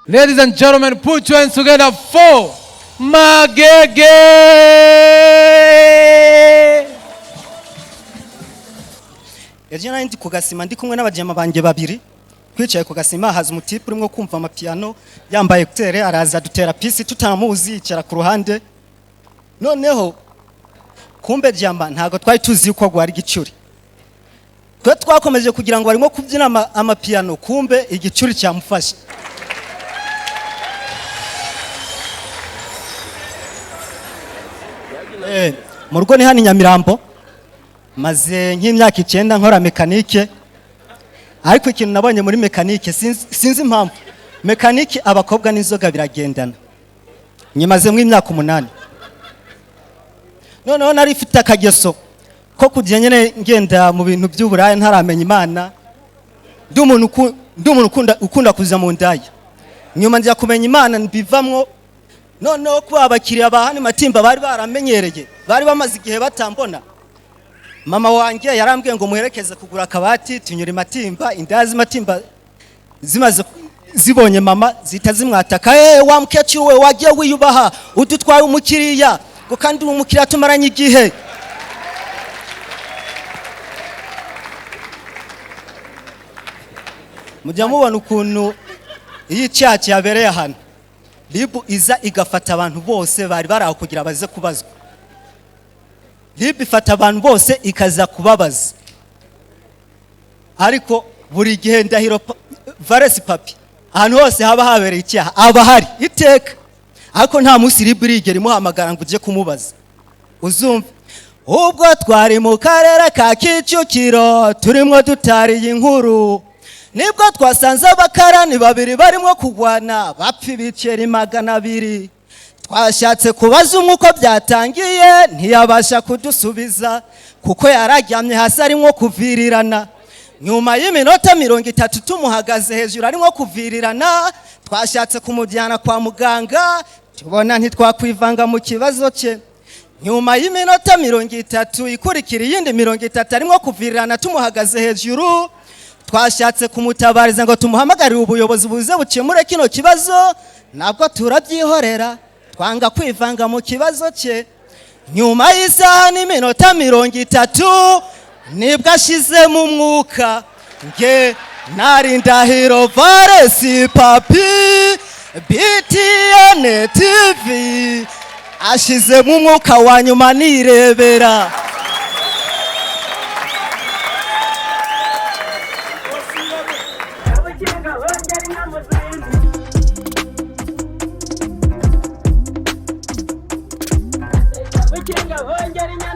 Ladies and gentlemen, put your hands together for Magege. Ejo nari ndi ku gasima, ndi kumwe n'abajama banjye babiri, twicaye ku gasima, haza umutipe urimo kumva amapiano, yambaye écouteurs, araza dutera pisi tutamuzi, yicara ku ruhande. Noneho kumbe jamba ntabwo twari tuzi yuko agwara igicuri. Twe twakomeje kugira ngo barimo kubyina amapiano, kumbe igicuri cyamufashe. Mu rugo ni hano i Nyamirambo. Maze nk'imyaka 9 nkora mécanique, ariko ikintu nabonye muri mécanique, sinzi impamvu mécanique abakobwa n'inzoga biragendana. Nyimazemo imyaka 8. Noneho nari ifite akageso ko kujya nyine ngenda mu bintu by'uburaya ntaramenya Imana. Ndi umuntu ukunda kuza mu ndaya. Nyuma njya kumenya Imana, mbivamwo. Noneho kuba abakiriya ba hano Matimba bari baramenyereye, bari bamaze igihe batambona. Mama wanjye yarambwiye ngo muherekeze kugura akabati. Tunyura Matimba, indaya z'Imatimba zimaze zibonye mama zihita zimwataka: "Eh, wa mukecuru we, wagiye wiyubaha, udutwaye umukiriya, ngo kandi uri umukiriya tumaranye igihe." Mujya mubona ukuntu iyo icyaha cyabereye ahantu, RIB iza igafata abantu bose bari bari aho kugira baze kubazwa. RIB ifata abantu bose ikaza kubabaza, ariko buri gihe Ndahiro Valens Papi ahantu hose haba habereye icyaha aba ahari iteka, ariko nta munsi RIB irigera imuhamagara ngo ujye kumubaza. Uzumva: "Ubwo twari mu karere ka Kicukiro turimo dutariye inkuru, nibwo twasanze abakarani babiri barimo kurwana bapfa ibiceri 200. Twashatse kubaza umwe uko byatangiye, ntiyabasha kudusubiza kuko yararyamye hasi arimo kuvirirana. Nyuma y'iminota 30 tumuhagaze hejuru arimo kuvirirana, twashatse kumujyana kwa muganga, tubona ntitwakwivanga mu kibazo cye. Nyuma y'iminota 30 ikurikira iyindi 30 arimo kuvirirana tumuhagaze hejuru, twashatse kumutabariza ngo tumuhamagarire ubuyobozi buze bukemure kino kibazo, nabwo turabyihorera, twanga kwivanga mu kibazo cye. Nyuma y'isaha n'iminota 30 nibwo ashizemo umwuka. Nge nari Ndahiro Valens Papi, BTN TV, ashizemo umwuka wa nyuma nirebera." Abakinga bongera inyamuzinzi. Abakinga bongera.